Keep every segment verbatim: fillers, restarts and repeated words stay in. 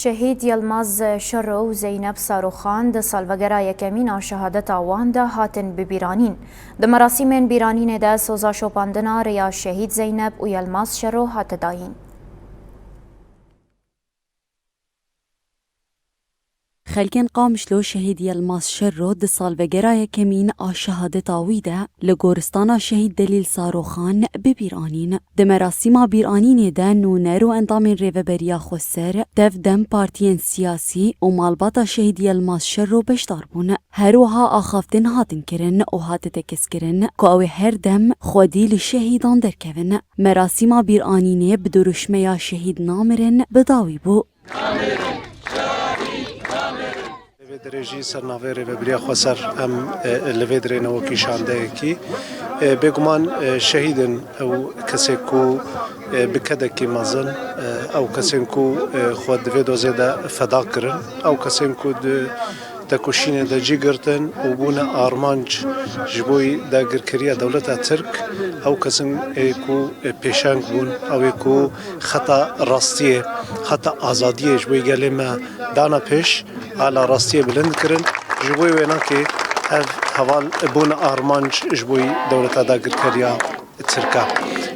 Şehîd Yilmaz Şero û Zeynep Saroxan di salvegera yekemîn a şehadeta wan de hatin bibîranîn. Di merasîmên bîranînê de soza şopandina rêya Şehîd Zeynep û Yilmaz Şero hate dayîn. Xelkên Qamişlo Şehîd Yilmaz Şero di salvegera yekemîn a şehadeta wî de li goristana Şehîd Delîl Saroxan bi bîr anîn. Di merasîma bîranînê de nûner û endamên Rêveberiya Xweser, dev dem partiyên siyasî û malbata Şehîd Yilmaz Şero beşdar bûn. Her wiha axaftin hatin kirin û hate tekez kirin ku ew ê her dem xwedî li şehîdan derkevin. Merasîma bîranînê bi dirûşmeya Şehîd namirin bi dawî bû. Li vê dirê jî ser navê Rêveberiya Xweser em, e, li vê dirê ne wekî şandeyekî. E, bêguman, e, şehîd in ew kesê ku, e, bi kedekî mezin, e, ew kesên ku, e, xwe di vê dozê de feda kirin, ew kesên ku di tekoşînê de cî girtin û bûne armanc ji bo dagirkeriya dewleta Tirk, ew kesin ê ku pêşeng bûn, ew ê ku xeta rastiyê, xeta azadiyê ji bo gelê me dana pêş, ala rastiyê bilind kirin. Ji bo wê nakê ev heval bûne armanc ji bo dewleta dagirkeriya Tirka.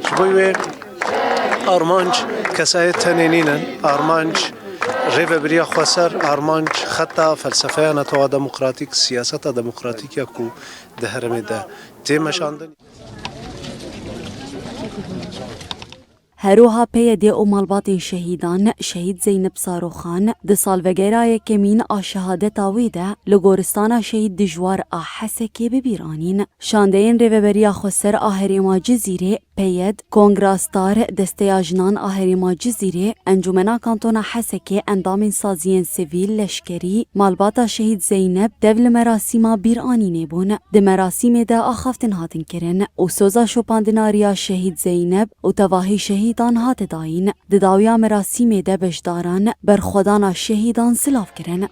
Ji bo wê armanc kesayê tenê nînin, armanc rêvebiriya xweser, armanc xeta felsefeya netewa demokratîk, siyaseta demokratîk ya ku di herêmê de tê meşandin. Her wiha P Y D û malbatên şehîdan, Şehîd Zeynep Saroxan, di salvegera yekemîn a şehadeta wê de li goristana Şehîd Dijwar a Hesekê bi bîr anîn. Şandeyên Rêveberiya Xweser a Herêma Cizîrê, P Y D, Kongra Star, Desteya Jinan a Herêma Cizîrê, Encûmena Kantona Hesekê, endamên saziyên sivîl, leşkerî, malbata Şehîd Zeynep dev li merasîma bîranînê bûn. Di merasîmê de axaftin hatin kirin û soza şopandina riya Şehîd Zeynep û tevahî şehîdan hate dayîn. Di dawiya merasîmê de beşdaran berxwedana şehîdan silav kirin.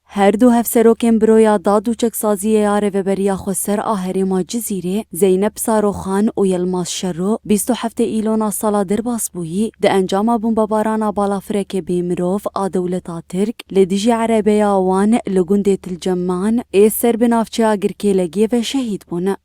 Her du hevserokên Buroya Dad û Çeksaziyê ya Rêveberiya Xweser a Herêma Cizîrê, Zeynep Saroxan û Yilmaz Şero, bîst û heftê Îlona sala derbasbûyî, di encama bombebarana balafirekê bêmirov a dewleta Tirk li dijî erebeya wan li gundê Til Ceman ê ser bi navçeya Girkêlegiyê ve şehîd bûn.